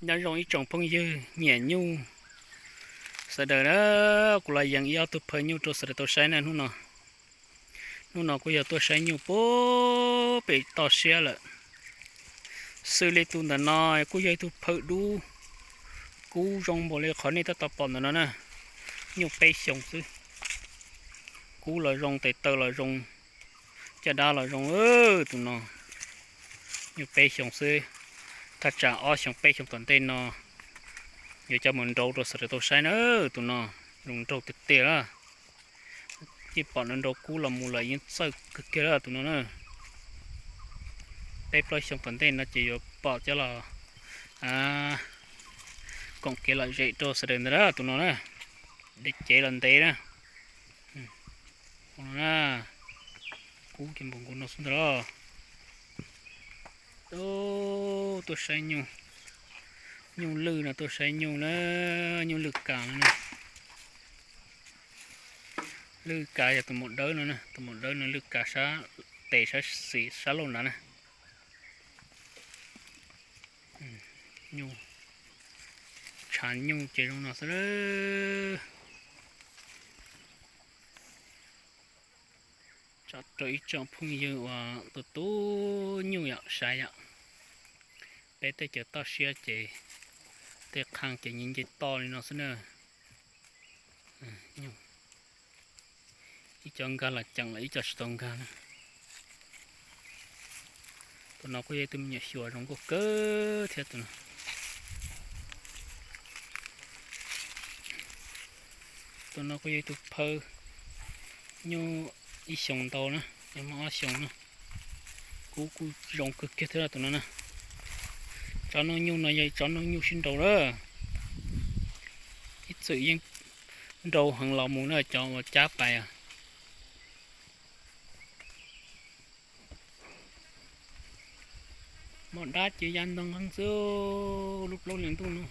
Nyob zoo ib tsoom phooj ywg nyiam nyuj sawv daws na, kuv los yees ib ob tug phaw nyuj rau sawv daws tau saib na hnub no. Hnub no kuj yog tuaj saib nyuj puag pem toj siab lawm. Xws li tus ntawm no kuj yog ib tug phaw dub, kub zoo npaum li qhov nej tab tom pom ntawm no na. Nyuj peb xyoos xwb, kub los zoo, tes taw los zoo, caj dab los zoo. Tus no nyuj peb xyoos xwb, thaj tsam ob xyoos peb xyoos tom ntej no yuav coj mus nrau rau sawv daws tau saib na. Tus no zoo nraug tiag tiag lawm. Yeej pom nrau nrau kub los mus lawm, yeej txawj kawg kiag lawm tus no na. Peb plaub xyoos tom ntej no ces yuav pom coj los koom kev lom zem rau sawv daws ntag tus no na. Dej cev los ntev na. Kub ces npaum nkaus no xwb ntag los. Tuaj saib nyuj, nyuj lwj no, tuaj saib nyuj na, nyuj lwj kas no na. Lwj kas yog tus maum dawb no na, tus maum dawb no lwj kas sab tes sab xis sab laug nrad na. Nyuj, tshav nyuj ces zoo no xwb. Tso rau ib tsoom phooj ywg uas tus tu nyuj yom, saib yom. Peb tej cov toj siab ces tej qhaj ces nce nce toj li no xwb na. Ib co nkag los ceem lawm, ib co tsis tau nkag na. Tus no kuj yog ib tug me nyuam xyuas zoo nkauj kawg thiab tus no. Tus no kuj yog ib tug phaw nyuj ib xyoos ntau na, yog muaj ob xyoos na. Kub kuj zoo kawg kiag thiab tus no na. Tsob noob nyuj no yog tsob noob nyuj sib nrau lawm. Ib txwm yeej nrau heev los mus na cov uas cab pais. Mos dab ces ya ntog nqeeb xwb lub plaub hlis ntuj no.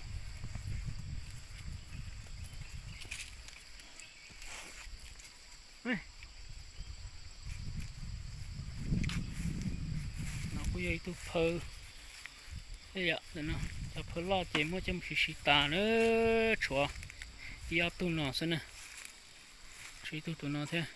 No kuj yog ib tug phaw, cov phaw loj ces muab coj mus siv siv tas na, tshuav ib ob tug no xwb na, tshuav ib tug tus no thiab.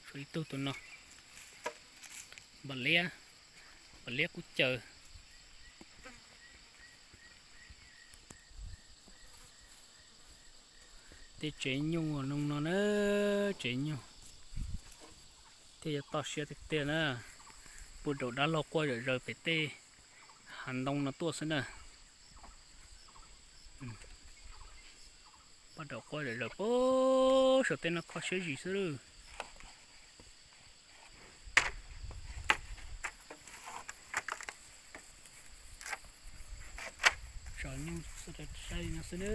Tshuav ib tug tus no, npam liab, npam liab kub caws. Tej tsev nyuj zoo no na, tsev nyuj thiaj yuav toj siab tiag tiag na. Puag daum dab laug quaj zom zaws pem tej hav ntoo no tuaj xwb na. Puag daum quaj zom zaws puag saum tej no kho siab zim xwb lawm. Tso nyuj saib li no xwb na.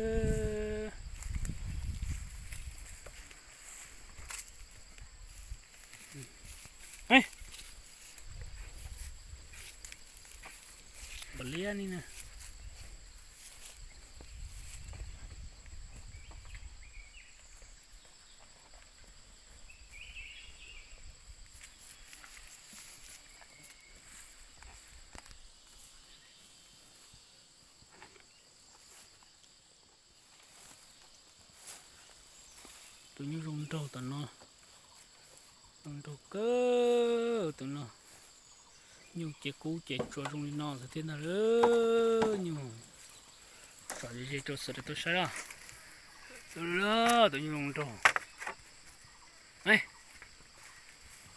Npam liab ni na. Tus nyuj zoo nraug tom no, zoo nraug kawg tus no. Nyuj ces kub ces tsuas zoo li no xwb thiab ntag lawm nyuj. Tsom ze ze rau sawv daws tau saib os. Tus nyuj zoo nraug.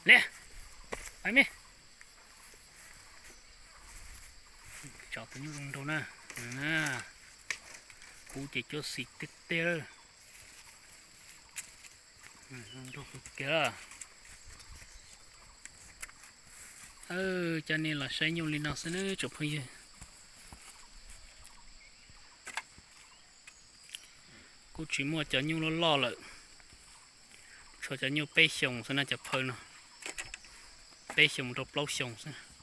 Liab, pais me. Tsom tus nyuj zoo nraug na. Kub ces cuab xim tiag tiag lawm. Zoo nraug kawg kiag. Coj nej los saib nyuj li no xwb nawb tsoom phooj ywg. Kuj tsis muaj cov nyuj loj loj lawm, tshuav cov nyuj peb xyoos xwb na, cov phaw no peb xyoos rau plaub xyoos xwb.